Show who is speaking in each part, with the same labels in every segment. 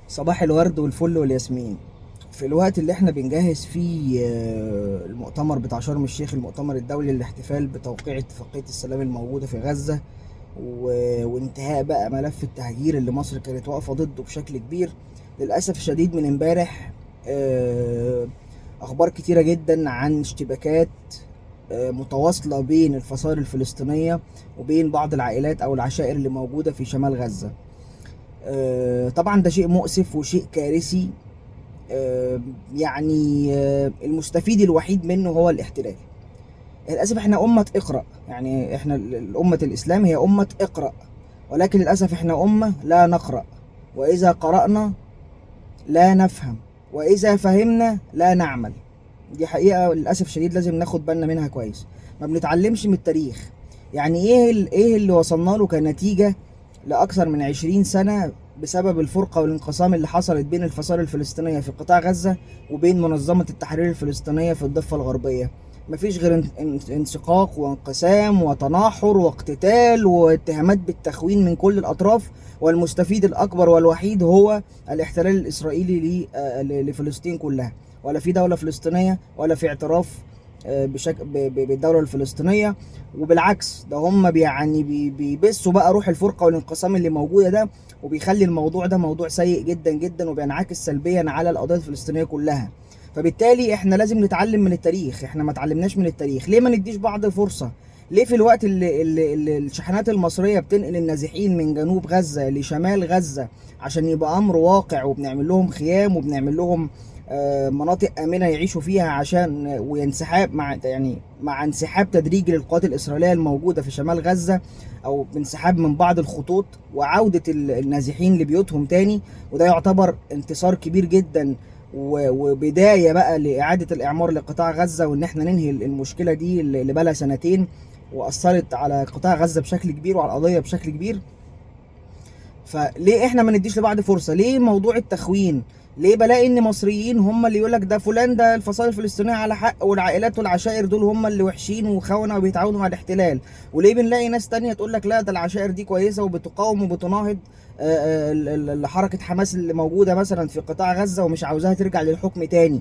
Speaker 1: صباح الورد والفل والياسمين. في الوقت اللي احنا بنجهز فيه المؤتمر بتاع شرم الشيخ، المؤتمر الدولي للاحتفال بتوقيع اتفاقية السلام الموجودة في غزة وانتهاء بقى ملف التهجير اللي مصر كانت واقفة ضده بشكل كبير. للأسف الشديد من امبارح أخبار كتيرة جدا عن اشتباكات متواصلة بين الفصائل الفلسطينية وبين بعض العائلات أو العشائر اللي موجودة في شمال غزة. طبعا ده شيء مؤسف وشيء كارثي، المستفيد الوحيد منه هو الاحتلال. للأسف احنا أمة اقرأ، يعني احنا الأمة الإسلام هي أمة اقرأ، ولكن للأسف احنا أمة لا نقرأ، وإذا قرأنا لا نفهم، وإذا فهمنا لا نعمل. دي حقيقة للأسف شديد لازم ناخد بالنا منها كويس. ما بنتعلمش من التاريخ. يعني ايه اللي وصلنا له كنتيجة لأكثر من 20 سنة بسبب الفرقة والانقسام اللي حصلت بين الفصائل الفلسطينية في قطاع غزة وبين منظمة التحرير الفلسطينية في الضفة الغربية؟ مفيش غير انشقاق وانقسام وتناحر واقتتال واتهامات بالتخوين من كل الأطراف، والمستفيد الأكبر والوحيد هو الاحتلال الإسرائيلي لفلسطين كلها. ولا في دولة فلسطينية ولا في اعتراف بالدولة الفلسطينية، وبالعكس ده هم بيبثوا بقى روح الفرقة والانقسام اللي موجودة ده، وبيخلي الموضوع ده موضوع سيء جدا جدا، وبينعكس سلبيا على القضية الفلسطينية كلها. فبالتالي احنا لازم نتعلم من التاريخ، احنا ما اتعلمناش من التاريخ. ليه ما نديش بعض فرصة؟ ليه في الوقت اللي الشحنات المصرية بتنقل النازحين من جنوب غزة لشمال غزة عشان يبقى أمر واقع، وبنعمل لهم خيام وبنعمل لهم مناطق آمنة يعيشوا فيها عشان وينسحاب مع، يعني مع انسحاب تدريجي للقوات الإسرائيلية الموجودة في شمال غزة، أو بانسحاب من بعض الخطوط وعودة النازحين لبيوتهم تاني. وده يعتبر انتصار كبير جدا وبداية بقى لإعادة الإعمار لقطاع غزة، وإن إحنا ننهي المشكلة دي اللي بقالها سنتين وأثرت على قطاع غزة بشكل كبير وعلى القضية بشكل كبير. فليه إحنا ما نديش لبعض فرصة؟ ليه موضوع التخوين؟ ليه بلاقي إن مصريين هم اللي يقولك ده فلان ده الفصائل الفلسطينية على حق، والعائلات والعشائر دول هم اللي وحشين وخونة وبيتعاونوا مع الاحتلال؟ وليه بنلاقي ناس تانية تقولك لا ده العشائر دي كويسة وبتقاوم وبتناهض، حركة حماس اللي موجودة مثلا في قطاع غزة ومش عاوزاها ترجع للحكم تاني؟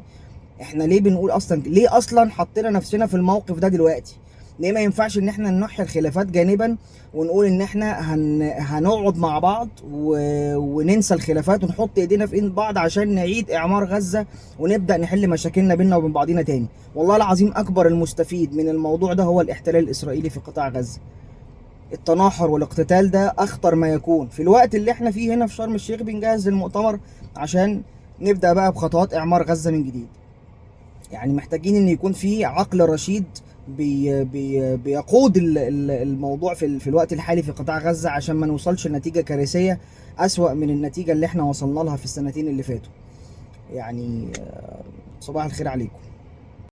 Speaker 1: احنا ليه بنقول أصلا؟ ليه أصلا حطينا نفسنا في الموقف ده دلوقتي؟ ليه ما ينفعش ان احنا ننحي الخلافات جانبا ونقول ان احنا هنقعد مع بعض وننسى الخلافات ونحط ايدينا في ايد بعض عشان نعيد اعمار غزة ونبدأ نحل مشاكلنا بيننا وبين بعضينا تاني؟ والله العظيم اكبر المستفيد من الموضوع ده هو الاحتلال الاسرائيلي في قطاع غزة. التناحر والاقتتال ده اخطر ما يكون في الوقت اللي احنا فيه هنا في شرم الشيخ بنجهز للمؤتمر عشان نبدأ بقى بخطوات اعمار غزة من جديد. محتاجين ان يكون في عقل رشيد بيقود الموضوع في الوقت الحالي في قطاع غزة عشان ما نوصلش لنتيجة كارثية أسوأ من النتيجة اللي احنا وصلنا لها في السنتين اللي فاتوا. صباح الخير عليكم.